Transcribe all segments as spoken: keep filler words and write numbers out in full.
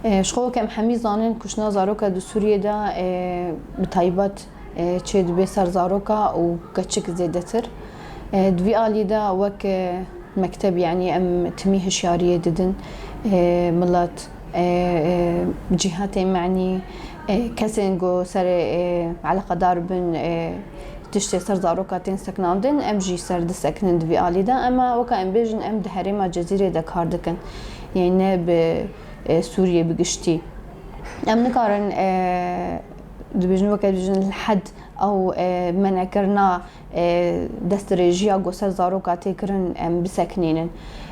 E, ji xwe weke em hemî zanin, kuştina zaroka di Sûriyê de, e, bi taybet, e, çê dibe ser zaroka û keçik zêdetir. E, di vî alî de wek, e, mekteb, yanî em timî hişyariyê didin, e, milet, e, e, cîhatê menî, e, kesên ku serê, e, eleqedar bin, e, tiştê ser zaroka tên seknandin, em jî ser disekinin di vî alî de. Ema weka em bêjin, em di herêma Cezîrê de kar dikin. Yanî ne bi, e, Sûriyê bi giştî. Em nikarin, e, dibêjin, weke dibêjin li hed ew, e, menekirina, e, destdirêjiya ku ser zaroka tê kirin, em bisekinînin.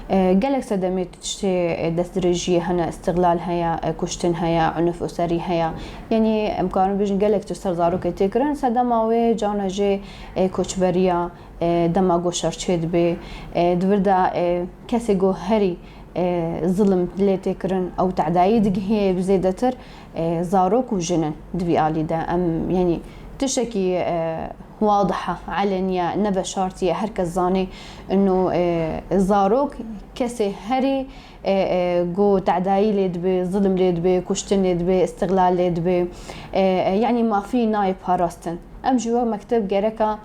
E, gelek sedemê tiştê, e, destdirêjiyê hene, îstiqlal heye, e, kuştin heye, unuf userî heye. Yanî em karin bêjin gelek tişt ser zarokê tê kirin. Sedema wê carna jê, e, koçberiya, e, dema ku şer çê dibe, e, di vir de, e, kesê ku herî, e, zilim lê tê kirin, ew tedayî digihê bi zêdetir, e, zarok û jin in di vî alî de. Em, yanî tiştekî, e, wadihe, eleniye, ne veşartiye, her kes zanê ino, e, zarok kesê herî, e, e, ku tedayî lê dibe, zilim lê dibe, kuştin lê dibe, îstiqlal lê dibe, e, e, yanî mafî nayê parastin. Em jî wek mekteb gereka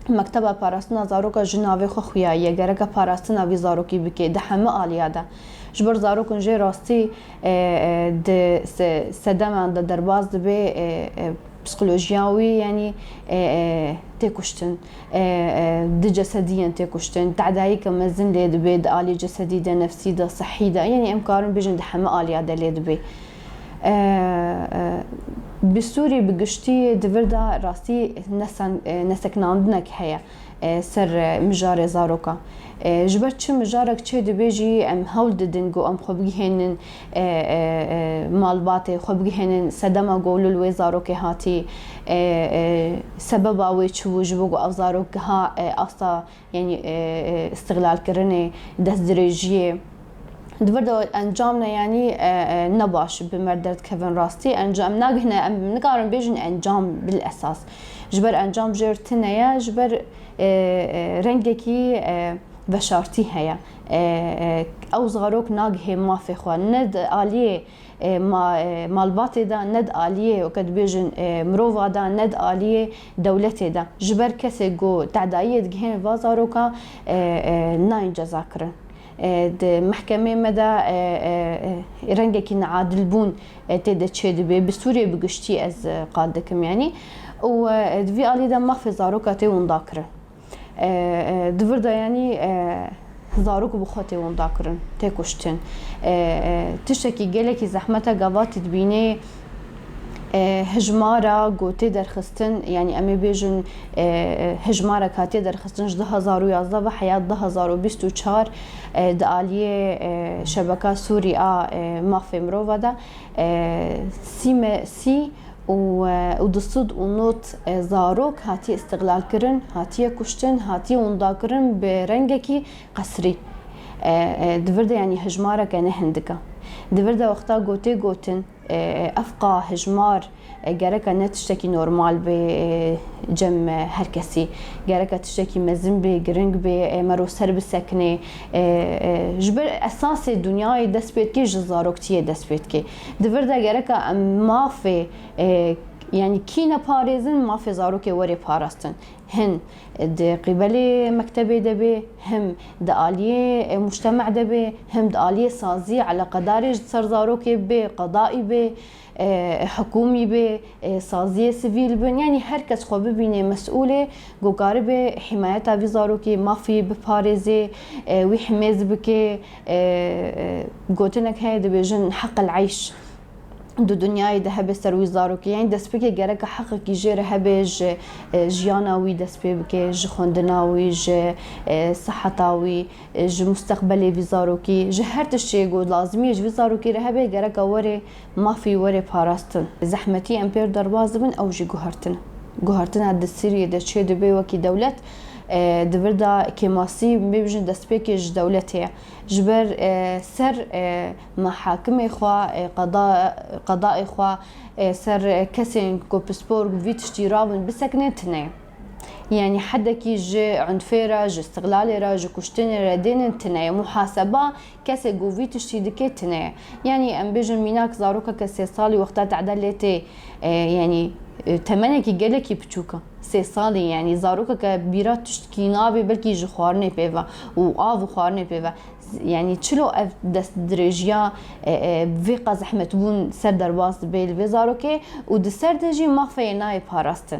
mekteba parastina zaroka ji navê xwe xuyayiye, gereka parastina vî zarokî bike di heme aliya de. Ji ber zarokên jê rastî, e, e, di se-, sedeman de derbas dibe, e, e, psîkolojiya wî, yanî, e, e, tê kuştin, e, e, di cesedî yên tê kuştin, tedayîke mezin lê dibe di alî cesedî de, nefsî de, sihî de, yanî em karin bêjin di heme aliya de lê dibe. E, e, bi Sûrî bi giştî di vir de rastî nesen-, e, neseknandinek heye, e, ser, e, mijarê zaroka. E, ji ber çi mijarek çê dibe jî em hewl didin ku em xwe bigihênin, e, e, e, malbatê, xwe bigihênin sedema ku li wê zarokê hatî, e, e, sebeba wê çi bû ji bo ku ev zarok giha, e, asta, yanî, e, e, îstiqlalkirinê, destdirêjiyê. Di vir de encam ne, yanî, e, e, ne baş bi me derdikevin rastî. Encam nagihne, em nikarin bêjin encam bil esas. Ji ber encam jê re tune ye, ji ber, e, e, rengekî, e, veşartî heye. E, e, ew zarok nagihê mafê xwe, ne di aliyê, e, ma-, e, malbatê de, ne di aliyê, weke dibêjin, e, mirova de, ne di aliyê dewletê de. Ji ber kesê ku tedayiyê digihên va zaroka, e, e, nayên cezakirin. E, di mehkemê me de, e, e, e, rengekî neadilbûn, e, tê de çê dibe. Bi Sûriyê bi giştî ez, e, qal dikim, yanî. Û, e, di vî alî de mafê zaroka tê windakirin. E, e, di vir de, yanî, e, zarok bi xwe tê windakirin, tê kuştin. E, e, tiştekî gelekî zehmet e, gava tu dibînê, e, hijmara ku tê derxistin, yanî em ê bêjin, e, e, hijmarek hatiye derxistin ji du hazar û yazdeh ve heya du hazar û bîst û çar, e, di aliyê, e, Şebeka Sûrî a, e, Mafê Mirova de, e, sî me-, sî û, e, û du sed û nod, e, zarok hatiye îstiqlalkirin, hatiye kuştin, hatiye windakirin bi rengekî qesrî. E, e, di vir de, yanî, hijmareke ne hindik e. Di vir de wexta ku tê gotin, e, ev qa hijmar, e, gereka ne tiştekî normal be, e, cem, e, her kesî. Gereka tiştekî mezin be, giring be, e, mero ser bisekine. E, e, ji ber esasê dinyayê dest pê dike, ji zaroktiyê dest pê dike. Di vir de gereka em mafê, e, yanî kî neparêzin, mafê zarokê were parastin. Hin di qîbelê mektebê de bê, him di aliyê, e, mujtema de bê, him di aliyê sazî, eleqedarê ji ser zarokê bê, qedaî bê, e, hikûmî bê, e, saziyê sivîl bin. Yanî her kes xwe bibîne mesûlê, ku karibe hîmayeta vî zarokê, mafî biparêzê, e, wî himêz bike, e, e, gotinek heye dibêjin heqil eyş. Di dinyayê de hebe ser wî zarokê. Yanî destpêkê gereka heqekî jê re hebe ji, e, jiyana wî dest pê bike, ji xwendina wî, ji, e, siheta wî, e, ji musteqbelê vî zarokî, ji her tiştê ku lazimî ye ji vî zarokê re hebe, gereka were mafî were parastin. Zehmetî em pêr derbas dibin, ew jî guhertin. Guhertina di Siriyê de çê dibe wekî dewlet, e, di vir de kêmasî bêjin destpêkê ji dewletê ye. Ji ber, e, ser, e, mehakimê xwe, e, qeda-, qedaê xwe, e, ser, e, kesên ku pispor vî tiştî rabin bisekine tune ye. Yanî hedekî ji unfê re, ji istiqlalê re, ji kuştinê re dênin tine ye. Muhaseba kesê ku vî tiştî dike tine ye. Yanî em bêjin mînak zarokeke sê salî wexta tehde lê tê, e, yanî, e, temenekî gelekî piçûk e. Sê salî yanî zarokeke bîra tiştkî nabe belkî ji xwarinê pê ve û av û xwarinê pê ve. Yanî çilo ev destdirêjiya, e, e, vê qas zehmetbûn ser derbas dibe li vê zarokê û di ser de jî mafê nayê parastin.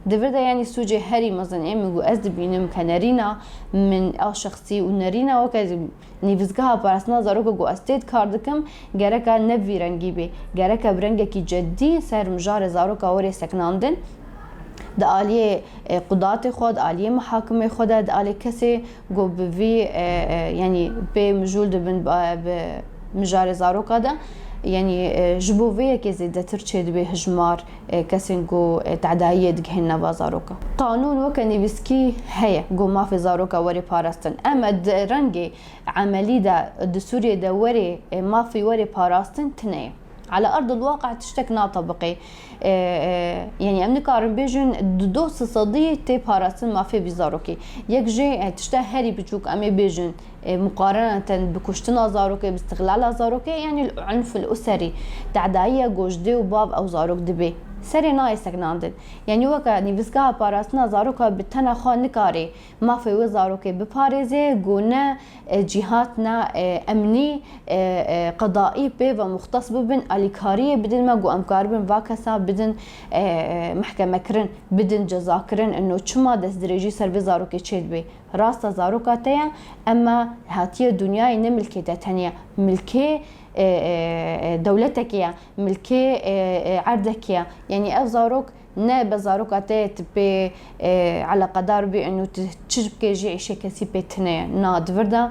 Di vir de yanî sûcê herî mezin ê min ku ez dibînim ke nerîna min a şexsî û nerîna weke nivîsgeha parastina zaroka ku ez tê de kar dikim, gereka ne vî rengî bê. Gereka bi rengekî ceddî ser mijarê zaroka were sekinandin. Di aliyê, e, qudatê xwe, di aliyê mihakimê xwe de, di alê kesê ku bi vî, e, e, yanî pê mijûl dibin, ba-, bi mijarê zaroka de, yanî, e, ji bo vê yekê zêdetir çêdibe hijmar, e, kesên ku, e, tedayiyê digihên nava zaroka. Qanûn weke nivîskî heye ku mafê zaroka were parastin. Ema di rengê emelî de di Sûriyê de were, e, mafê were parastin tine ye. Ala erdil waqe tiştek natebiqê. E, e, yanî em nikarin bêjin du do sedî tê parastin mafê vî zarokê. Yek jê, e, tişta herî biçûk em ê bêjin, e, muqareneten bi kuştina zarokê, bi istiqlala zarokê, yanî unf el userî, tedayiya ku ji dê û bav ew zarok dibê. Serê nayê sekinandin. Yanî weke nivîsgeha parastina zaroka bi tena xwe nikarê mafê wê zarokê biparêzê, ku ne, e, cîhat ne, e, emnî, e, e, qedaî pê ve muxtes bibin, alîkariyê bidin me, ku em karibin va kesa bidin, e, e, mehkemekirin, bidin cezakirin. Ino çima destdirêjî ser vê zarokê çêdibe? Rasta zaroka te ye, ema hatiye dinyayê ne milkê te tenya, milkê, e, e, e, dewletekê ye, milkê, e, e, erdekê ye. Yanî ev zarok ne be zaroka te ye, tu pê, e, eleqedar bî, ino tu çi bikê jî îşê kesî pê tine ye. Na, di vir de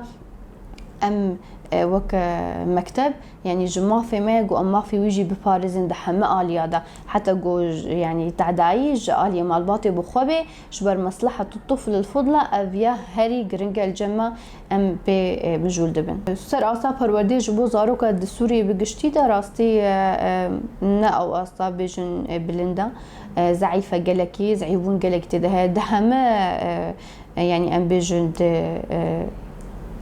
em, e, weke mekteb, yanî ji mafê me ye, ku em mafê wî jî biparêzin di heme aliya de. Heta ku j-, yanî tedayî ji aliyê malbatê bi xwe bê, ji ber meslehetu tufl el fudla ev ya herî giring e li cem me, em pê, e, mijûl dibin. Ser asta perwerdê ji bo zaroka di Sûriyê bi giştî de rastî, e, e, ne ew asta bêjin, e, bilind e, e, zeîf e gelekî, zeîfbûn gelekî tê de heye. Di heme, e, e, yanî em bêjin di, e,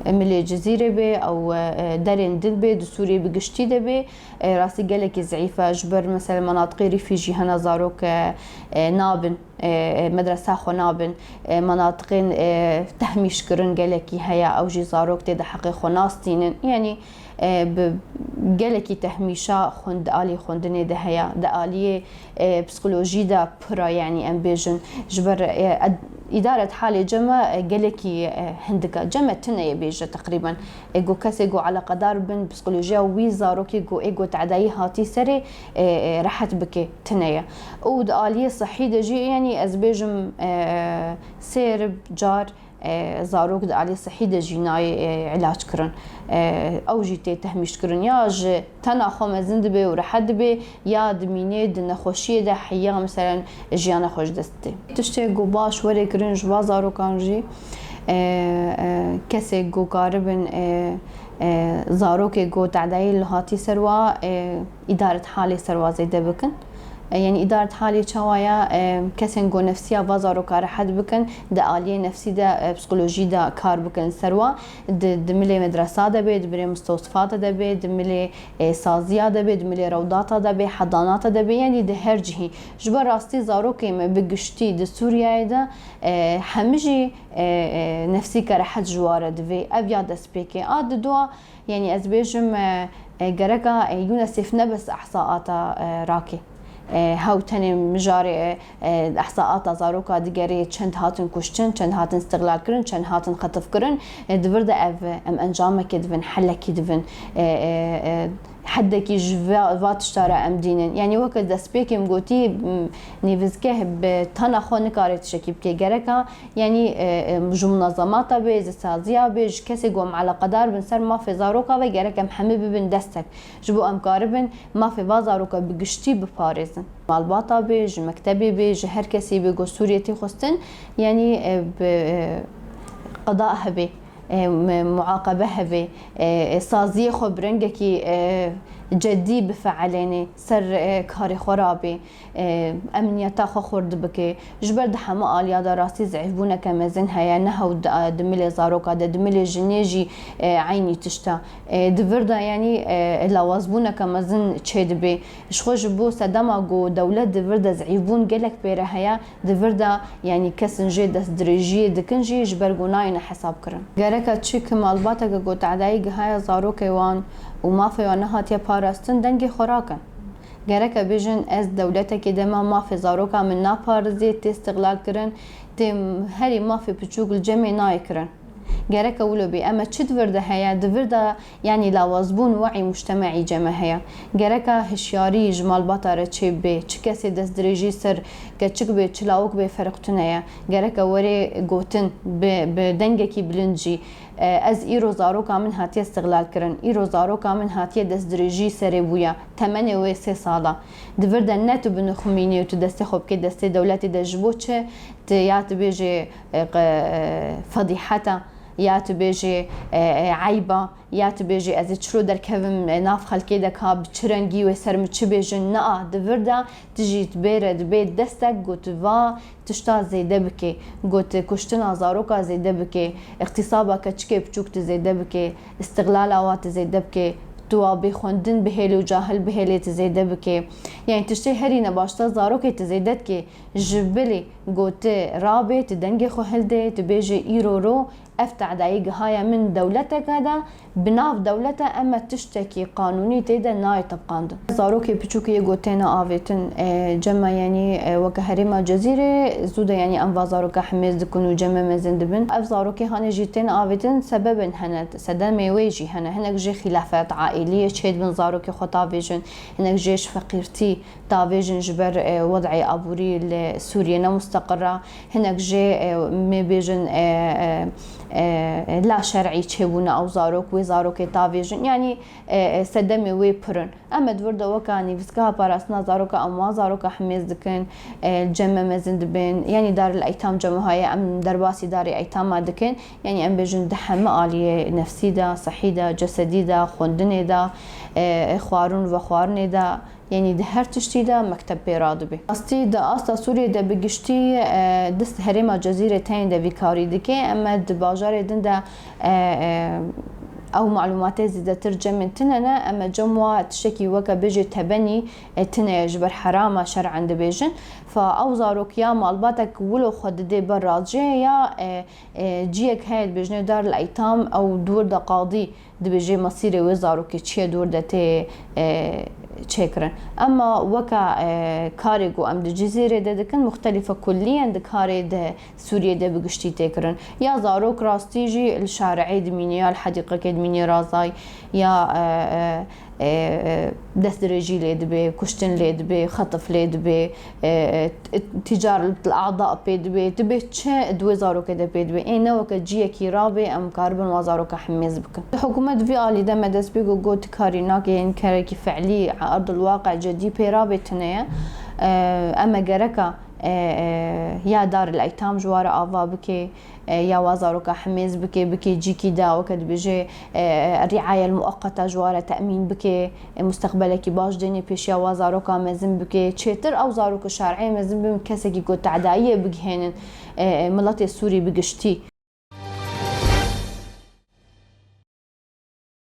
e, milê Cizîrê bê, ew, e, e, derên din bê, di Sûriyê bi giştî de bê, e, rastî gelekî zeîf e. Ji ber mesela menatiqê rîfî jî hene zarok, e, e, nabin. E, e, medresa xwe nabin, e, menatiqên, e, tehmîşkirin gelekî heye, ew jî zarok tê de heqê xwe nastînin. Yanî, e, bi gelekî tehmîşa xwend-, alî xwendinê de heye, di aliyê, e, psikolojî de pir e, yanî em bêjin, ji ber, e, ed-, îdaret halê cem me, e, gelekî, e, hindik e. Cem me tune ye bêje teqrîben. Ê ku kesê ku eleqedar bin psikolojiya wî zarokê ku ê ku tedayî hatî serê, e, e, rehet bike, tine ye. Û di aliyê sihî de jî, yanî ez bêjim, e, sêr car, e, zarok di aliyê sihî de jî nayê, e, îlac kirin. E, ew jî tê tehmîş kirin. Ya ji tena xwe mezin dibe û rehet dibe, ya dimîne di nexweşiyê de heya, meselen, jiyana xwe ji dest dide. Tiştê ku baş were kirin ji va zarokan jî, e, e, kesê ku karibin, e, e, zarokê ku tedayî li hatî ser wa, e, îdaret halê ser wa zêde bikin. E, yanî îdaret halê çawa ya, e, kesên ku nefsiya va zaroka rehet bikin, di aliyê nefsî de, e, psikolojî de kar bikin ser wa, di, di milê medresa de bê, di milê mistewsifa de be, di milê e, saziya de bê, di milê rewdata de bê, hedanata de bê, yanî di her cihî. Ji ber rastî zarokê me bi giştî di Sûriyeyê de, e, hemî jî, e, e, nefsî ke rehet ji wa re divê. Ev ya destpêkê. A di dua, yanî ez bêjim, e, e, gereka, e, UNICEF ne bes ehsaata, e, rakê. E, hew tenê mijarê, e, e, ehsaata zaroka digerê çend hatin kuştin, çend hatin istiqlal kirin, çend hatin xetif kirin. E, di vir de ev, e, em encamekê dibin, helekî dibin. E, e, e, hedekî ji va, va tişta re em dînin. Yanî weke destpêkê min gotî, m, nêvizgeh bi tana xwe nikare tiştekî bike. Gereka, yanî, e, e, ji munezemata bê, ji saziya bê, ji kesê ku em eleqedar bin ser mafê zaroka ve, gerek em hemî bibin destek. Ji bo em karibin mafê va zaroka bi giştî biparêzin. Malbata bê, ji mektebê bê, ji her kesî bê ku Sûriyê tê xwestin, yanî, e, bi, e, qeda hebe, e, mu-, muaqebe hebe, e, e, saziyê xwe bi rengekî, e, cedî bifeelênê, ser, e, karê xwe rabê, e, emniyeta xwe xurt bike. Ji ber di hemû aliya de rastî zehîfbûneke mezin heye, ne hew di, di milê zaroka de, di milê jinê jî, e, eynî tişt e. E, di vir de, yanî, e, lawazbûneke mezin çêdibe. Ji xwe ji bo sedema ku dewlet di vir de zehîfbûn gelek pê re heye, di vir de, yanî, kesên jê destdirêjiyê dikin jî ji ber ku nayêne hesabkirin. Gereke çi ki malbateke ku tedayî gihaye zarokê wan û mafê wan nehatiye parastin, dengê xwe rakin. Gereke bêjin, ez dewletekê de me, mafê zaroka min naparêzê, tê îstiqlalkirin, tê herî mafê piçûk li cemê nayê kirin. Gereke wilo bê. Ema çi di vir de heye? Di vir de, yanî, lawazbûn we'î mujteme'î ceme heye. Gereke hişyarî ji malbata re çêbibe. Çi kesê destdirêjî ser keçik be, çi lawik be, ferq tune ye. Gereke were gotin bi, bi dengekî bilind jî, e, ez îro zaroka min hatiye îstiqlalkirin, îro zaroka min hatiye destdirêjî serê bûye, temenê wê sê sal e. Di vir de ne tu binixumînî û tu destê xwe bikê destê dewletê de, ji bo çi? Tu ya tu bêjê, e, qe-, e, fedîheta, ya tu bêjê, e, e, eyba, ya tu bêjê ez ê çilo derkevim, e, nav xelkê de ka bi çi rengî wê ser min çi bêjin. Naa, di vir de tu jî bê re dibê destek, got va tişta zêde bikê, got kuştina zaroka zêde bikê, îxtîsaba keçikê biçûk tu zêde bikê, îstiqlala wa tu zêde bikê, tu wa bê xwendin bihêlê û cahil bihêlê tu zêde bikê. Yanî tiştê herî nebaşta zarokê tu zêde dikê. Ji bilî ku tu rabê, tu dengê xwe hildê, tu bêjê îro ro ev tedayî gihaye min dewleteke de, bi nav dewlete, ema tiştekî qanûnî tê de nayê tebqandin. Zarokê piçûk yê ku têne avêtin, e, cema, yanî, e, weke herêma Cezîrê, zû de, yanî, em va zaroka himêz dikin û ceme mezin dibin. Ev zarokê hanê jî tên avêtin, sebebên hene, sedemê wê jî hene. Hinek jê xîlafet aîliyê çêdibin zarokê xwe tavêjin, hinek jê ji feqîrtî tavêjin ji ber, e, wed'ê aborî li Sûriyê ne musteqir e. Hinek jê, e, mê bêjin, e, e, e, la şer'î çêbûne ew zarok, wê zarokê tavêjin. Yanî, e, e, sedemê wê pir in. Em ê di vir de weke nivîsgeha parastina zaroka, em wan zaroka himêz dikin, e, ceme mezin dibin. Yanî Darul Eytam cema heye, em derbasî Darê Eytama dikin. Yanî em bêjin di heme aliyê nefsî de, sehî de, cesedî de, xwendinê de, e, e, xwarin û vexwarinê de, Yanî di her tiştî de mekteb pê radibe. Rastî di asta Sûriyê de bi giştî, e, di herêma Cezîrê teyên de vî karî dike, ema di bajarê din de, e, e, ew malûmatê zêdetir cemên tune ne, ema cem wa tiştekî weke bêjê tebenî, e, tune ye, ji ber herama şer'en dibêjin. Fa ew zarok ya malbatek wilo xwe didê ber rajê ya, e, e, ciyek heye dibêjinê Darul Eytam, ew dûr de qadî dibêje mesîrê wê zarokê çi ye dûr de tê, e, çêkirin. Ema weke, e, karê ku em di Cizîrê de dikin, muxtelife kulliyen di karê di Sûriyê de bi giştî tê kirin. Ya zarok rastî jî li şare'ê dimîne, ya li hedîqekê dimîne razay, ya, e, e, e, e, destdirêjî lê dibe, kuştin lê dibe, xetif lê dibe, e, e, ticaret li a'da pê dibe, dibe çi di wê zarokê de pê dibe. Ê ne weke ciyekî rabe, em karibin wa zaroka himêz bikin. Hikûmet vî alî de me dest pê got, got karî nake, yên karekî fe'lî, erdil waqe cedî pê rabe tune ye. E, em ê gereka, e, e, ya Daril Eytam ji wa re ava bike, e, ya wa zaroka himêz bike, bike cîkî de, weke dibêje, e, e, riayel mueqeta ji wa re temîn bike, e, musteqbelekî baş dênê pêşiya wa zaroka mezin bike. Çêtir ew zarok şer'ê mezin bibin, kesekî ku tedayiyê bigihênin, e, e, miletê Sûrî bi giştî.